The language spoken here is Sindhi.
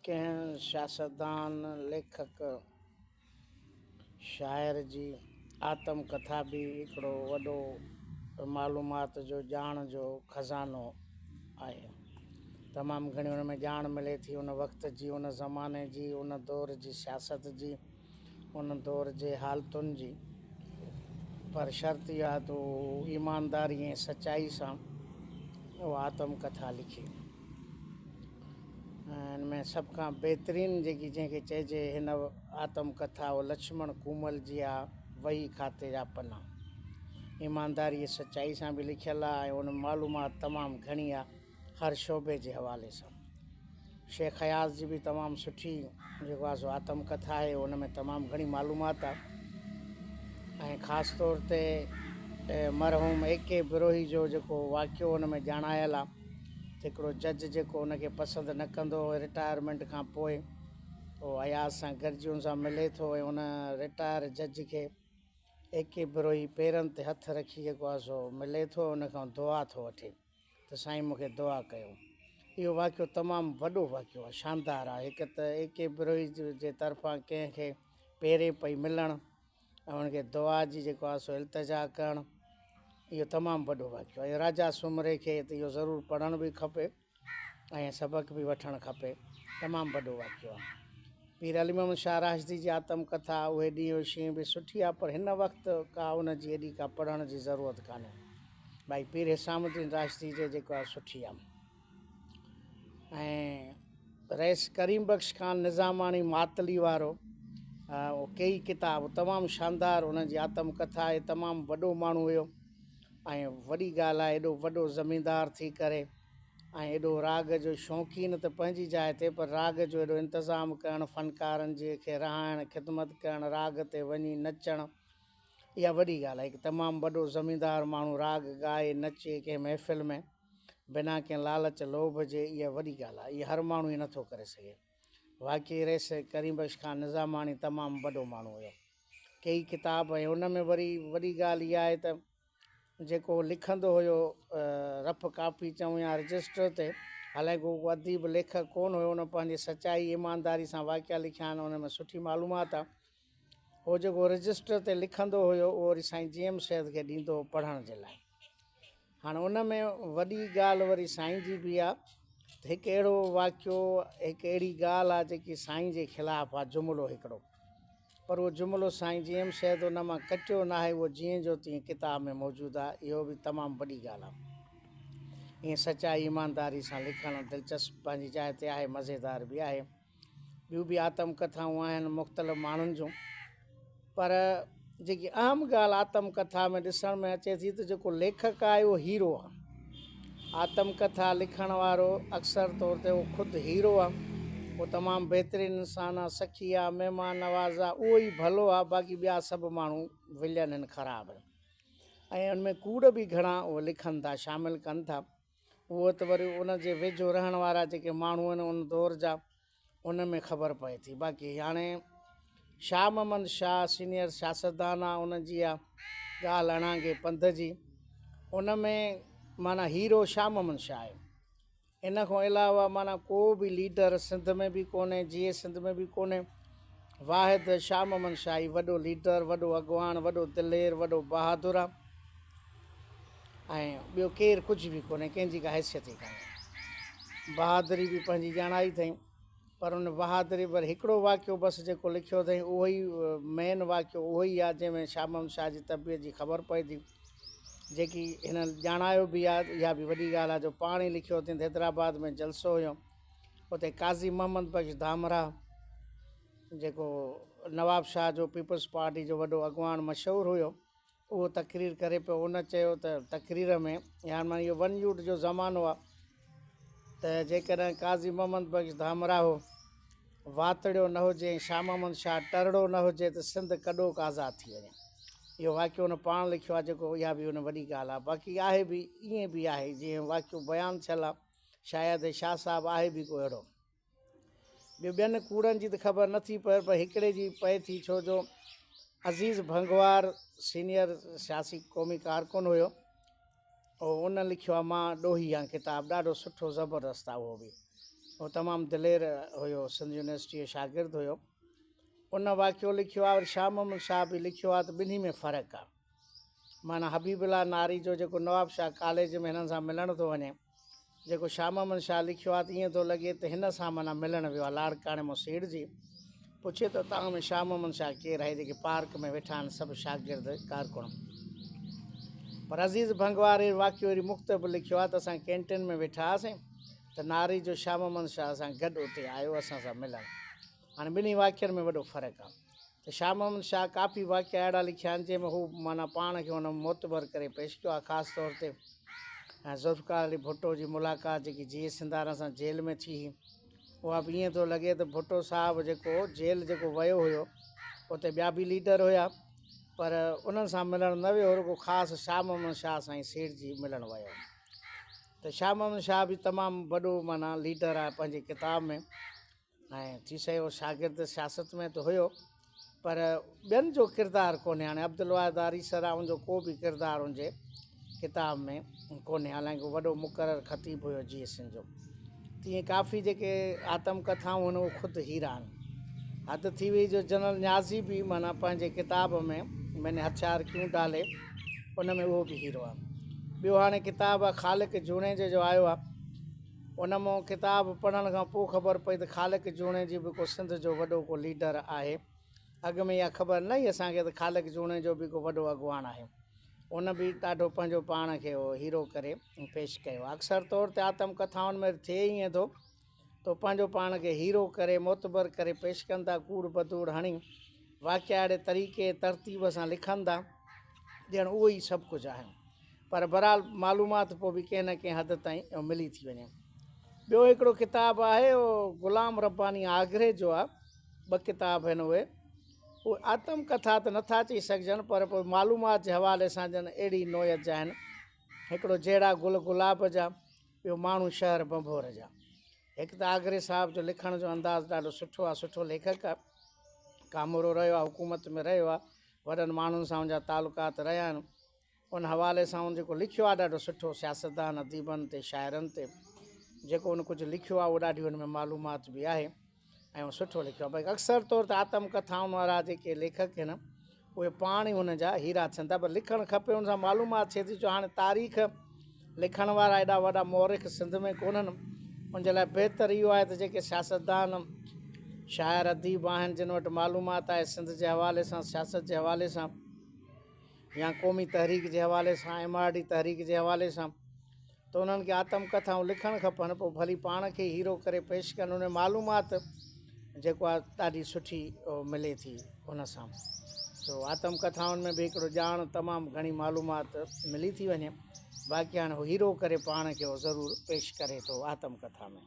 ڪنهن سياستدان، ليکڪ، شاعر جي آتم ڪٿا به هڪڙو وڏو معلومات جو ڄاڻ جو خزانو آهي. تمام گهڻي ان ۾ ڄاڻ ملي ٿي ان وقت جي، ان زماني جي، ان دور جي سياست جي، ان دور جي حالتن جي. پر شرط اهو آهي ته هو ايمانداري ۽ سچائي سان اها آتم ڪٿا لکي. ۽ ان ۾ سڀ کان بهترين جيڪي جنهن کي چئجي هن آتم ڪٿا اهو لڇمڻ ڪومل جي آ وهي کاتي جا پنا. ايمانداري ۽ سچائي سان به لکيل آ ۽ ان ۾ معلومات تمام گهڻي آ هر شعبي جي حوالي سان. شيخ اياز جي به تمام سٺي جيڪو آ سو آتم ڪٿا آهي ان ۾ تمام گهڻي معلومات آ ۽ خاص طور تي مرحوم اي ڪي بروهي جو جيڪو واقعو ان ۾ ڄاڻايل آ هڪڙو جج جيڪو ان کي پسند نه ڪندو هو رٽائرمينٽ کان پوء اهو اياز سان گڏجي ان سان ملي ٿو ۽ ان رٽائر جج کي اي ڪي بروهي پيرن تي هٿ رکي جيڪو آهي سو ملي ٿو ان کان دعا ٿو وٺي ته سائين مون کي دعا ڪيو. اهو واقعو تمام وڏو واقعو آهي شاندار آهي هڪ ته اي ڪي بروهي جي طرفان ڪنهن کي پيرين پئي ملڻ ۽ ان کي دعا جي جيڪو آهي سو التجا ڪرڻ اهو تمام وڏو واقعو آهي. راجا سومري کي ته اهو ضرور پڙهڻ به کپي ۽ سبق به وٺڻ کپي. تمام وڏو واقعو آهي. پير علي محمد شاهه راشدي جي آتم ڪٿا اهي ڏينهن اهي شينهن به سٺي آهي پر هن وقت ڪا ان جي ايڏي ڪا پڙهڻ جي ضرورت ڪانهي. باقي پير حسام الدين راشدي جي جيڪو آهي سٺي آهي. ۽ رئيس ڪريم بخش خان نظاماڻي ماتلي وارو اهو ڪيئي ڪتاب تمام شاندار ان جي آتم ڪٿا آهي تمام وڏو ماڻهو هيو ۽ وڏي ڳالهه آهي ايڏو وڏو زميندار ٿي ڪري ۽ ايڏو راڳ جو شوقين ته پنهنجي جاء تي پر راڳ جو ايڏو انتظام ڪرڻ فنڪارن جي کي رهائڻ خدمت ڪرڻ راڳ تي وڃي نچڻ اها وڏي ڳالهه آهي هڪ تمام وڏو زميندار ماڻهو راڳ ڳائي نچي ڪنهن محفل ۾ بنا ڪنهن لالچ لوڀ جي اها وڏي ڳالهه آهي. اها هر ماڻهو ئي نٿو ڪري سگهي. واقعي رئيس ڪريم بخش خان نظاماڻي تمام وڏو ماڻهو هيو. ڪيئي ڪتاب ۽ ان ۾ وري وڏي ڳالهه اها آهي ته جيڪو هو لکندو هيو رف ڪاپي چئون يا رجسٽر تي حالانڪه هو ڪو اديب ليکڪ ڪونه هيو ان پنهنجي سچائي ايمانداري سان واقعا لکيا آهن ان ۾ سٺي معلومات آهي. هو جيڪو رجسٽر تي لکندو هيو اهو وري سائين جي ايم سيد کي ڏيندو هو پڙهڻ جي لاء. هاڻ ان ۾ وڏي ڳالهه وري سائين جي به آ ته هڪ اهڙو واقعو هڪ اهڙي ڳالهه آ جيڪي سائين جي خلاف آ جملو هڪڙو پر اهو جملو سائين جي ايم سيد ان مان ڪٽيو ناهي اهو جيئن جو تيئن ڪتاب ۾ موجود آ اهو به تمام وڏي ڳالهه آ. ائين سچائي ايمانداري سان لکڻ دلچسپ پنهنجي جاء تي آهي مزيدار به آهي. ٻيون به آتم ڪٿائون آهن مختلف ماڻهن جون پر جيڪي اهم ڳالهه آتم ڪٿا ۾ ڏسڻ ۾ اچي ٿي ته جيڪو ليکڪ آهي اهو هيرو آهي آتم ڪٿا لکڻ وارو اڪثر طور تي اهو خود هيرو آهي اهو تمام بهترين انسان آهي سخي آهي مهمان نواز آهي اهو ئي ڀلو آهي باقي ٻيا سڀ ماڻهو ولين آهن خراب آهن ۽ ان ۾ ڪوڙ به گهڻا اهي لکن ٿا شامل ڪن ٿا اهو ته وري ان جي ويجهو رهڻ وارا جيڪي ماڻهو آهن ان دور جا ان ۾ خبر پئي ٿي باقي هاڻي شاهه محمد شاهه سينئر سياستدان آ ان جي آ ڳالهه اڻانگي پنڌ جي ان ۾ معنيٰ هيرو شاهه محمد شاهه آهي ان کان علاوه معنيٰ ڪو به ليڊر سنڌ ۾ به ڪونهي جيئي سنڌ ۾ به ڪونهي واحد شاهه محمد شاهه ئي وڏو ليڊر وڏو اڳواڻ وڏو دلير وڏو بهادر آ ۽ ٻيو ڪير ڪجهه به ڪونهي، ڪنهن جي ڪا حيثيت ئي ڪانهي. بهادري به پنهنجي ڄاڻائي اٿئين، پر ان بهادري پر هڪڙو واقعو بس جيڪو لکيو اٿئين اهو ئي مين واقعو اهو ئي آهي جنهن ۾ شاهه محمد شاهه جي طبيعت جي خبر پئي ٿي، جيڪي هن ڄاڻايو به آهي، اها به وڏي ڳالهه آهي جو پاڻ ئي لکيو اٿئين ته حيدرآباد ۾ جلسو هيو، اتي قاضي محمد بخش ڌامراهه جيڪو نواب شاهه جو پيپلز پارٽي جو وڏو اڳواڻ مشهور هيو، اهو تقرير ڪري پيو ان چيو ته تقرير ۾ يار معنيٰ اهو ون يونٽ جو زمانو آ ته جيڪڏهن قاضي محمد بخش ڌامراهو واتڙيو نه هجي ۽ شاهه محمد شاهه ٽرڙو نه هجي ته سنڌ ڪڏوڪ آزاد ٿي وڃي. اهو واقعو هن پاڻ لکيو آ جيڪو اها به ان وڏي ڳالهه آ باقي آهي به ائين به آهي جيئن واقعو بيان ٿيل آ شايد شاهه صاحب آهي به ڪو اهڙو. ٻيو ٻين ڪوڙن جي ته خبر نه ٿي پئي پر هڪڙي جي پئي ٿي ڇو جو عزيز ڀنگوار سينئر سياسي قومي ڪارڪن هيو او ان لکيو آ مان ڏوهي آن ڪتاب ڏاڍو سٺو زبردست آ اهو به. هو تمام دلير هيو، سنڌ يونيورسٽيء جو شاگرد هيو. ان واقعو لکيو آهي، وري شاهه محمد شاهه به لکيو آهي ته ٻنهي ۾ فرق آهي. معنيٰ حبيب الله ناريجو جيڪو نواب شاهه ڪاليج ۾ هنن سان ملڻ ٿو وڃي، جيڪو شاهه محمد شاهه لکيو آهي ته ائين ٿو لڳي ته هن سان معنيٰ ملڻ ويو آهي لاڙڪاڻي مان سيڙجي پڇي ٿو توهان ۾ شاهه محمد شاهه ڪير آهي جيڪي پارڪ ۾ ويٺا آهن سڀ شاگرد ڪارڪن. پر عزيز ڀنگوار هي واقعو وري مختلف لکيو آهي ته اسان ڪينٽين ۾ ويٺا هئاسين ته ناريجو شاهه محمد شاهه سان گڏ اتي آيو اسان سان ملڻ. هاڻي ٻنهي واقعن ۾ وڏو فرق آهي ته شاهه محمد شاهه ڪافي واقعا اهڙا لکيا آهن جنهن ۾ هو معنيٰ پاڻ کي ان معتبر ڪري پيش ڪيو آهي خاص طور تي ذوالفقار علي ڀٽو جي ملاقات جيڪي جيئي سنڌارا سان جيل ۾ ٿي هئي اها به ائين ٿو لڳي ته ڀٽو صاحب جيڪو جيل جيڪو ويو هيو اتي ٻيا به ليڊر هيا پر انهن سان ملڻ نه ويو رڳو خاص شاهه محمد شاهه سان ئي سيڙجي ملڻ ويو ته شاهه محمد شاهه به تمام وڏو معنيٰ ليڊر آهي پنهنجي ڪتاب ۾ ۽ ٿي سگهي هو شاگرد سياست ۾ ته هيو پر ٻين جو ڪردار ڪونهي هاڻي عبدالواحد آريسر آ ان جو ڪو به ڪردار ان جي ڪتاب ۾ ڪونهي حالانڪه هو وڏو مقرر خطيب هيو جي ايس جو تيئن ڪافي جيڪي آتم ڪٿائون هن اهي خود هيرا آهن حد ٿي وئي جو جنرل نيازي به معنيٰ پنهنجي ڪتاب ۾ مين هٿيار ڪيون ڊالي ان ۾ اهو به هيرو آ ٻيو هاڻي ڪتاب آ خالق جوڻيجي جو آيو آ ان مون ڪتاب پڙهڻ کان پوء خبر پئي ته خالق جوڻيجي به ڪو سنڌ جو وڏو ڪو ليڊر آهي. اڳ ۾ اها خبر نه هئي اسان کي ته خالق جوڻيجو به ڪو وڏو اڳواڻ آهي. ان به ڏاڍو پنهنجو پاڻ کي هيرو ڪري پيش ڪيو. اڪثر طور تي آتم ڪٿائن ۾ ٿئي ائين ٿو ته پنهنجو پاڻ کي هيرو ڪري معتبر ڪري پيش ڪن ٿا، ڪوڙ بدوڙ هڻي واقعا اهڙي طريقي ترتيب سان لکن ٿا ڄڻ اهو ئي سڀ ڪجهه آهن. پر بھرحال معلومات پوء به ڪنھن نه ڪنھن حد تائين ملي ٿي وڃي. ٻيو ھڪڙو ڪتاب آھي اھو غلام رباني آگري جو آ، ٻه ڪتاب ھن اھي. اھي آتم ڪٿا ته نٿا چئي سگھجن پر پوء معلومات جي حوالي سان ڄڻ اھڙي نوعيت جا آھن. ھڪڙو جهڙا گل گلاب جا، ٻيو ماڻھو شهر ڀنڀور جا. ھڪ ته آگري صاحب جو لکڻ جو انداز ڏاڍو سٺو آ، سٺو ليکڪ آ، ڪامورو رھيو آ، حڪومت ۾ رھيو آ، وڏن ماڻھن سان ان جا تعلقات رھيا آھن. ان حوالي سان هن جيڪو لکيو آهي ڏاڍو سٺو سياستدان اديبن تي شاعرن تي جيڪو هن ڪجهه لکيو آهي اهو ڏاڍي ان ۾ معلومات به آهي ۽ اهو سٺو لکيو آهي باقي اڪثر طور تي آتم ڪٿائن وارا جيڪي ليکڪ آهن اهي پاڻ ئي هن جا هيرا ٿين ٿا پر لکڻ کپي ان سان معلومات ٿئي ٿي جو هاڻي تاريخ لکڻ وارا ايڏا وڏا مورخ سنڌ ۾ ڪونهن ان جي لاء بهتر اهو آهي ته جيڪي سياستدان شاعر اديب آهن جن وٽ معلومات آهي سنڌ جي حوالي سان سياست جي حوالي سان يا قومي تحريڪ جي حوالي سان ايم آر ڊي تحريڪ جي حوالي سان ته انهن کي آتم ڪٿائون لکڻ کپن پوء ڀلي پاڻ کي هيرو ڪري پيش ڪن ان معلومات جيڪو آهي ڏاڍي سٺي ملي ٿي ان سان سو آتم ڪٿائن ۾ به هڪڙو ڄاڻ تمام گهڻي معلومات ملي ٿي وڃي باقي هاڻي هو هيرو ڪري پاڻ کي ضرور پيش ڪري ٿو آتم ڪٿا ۾.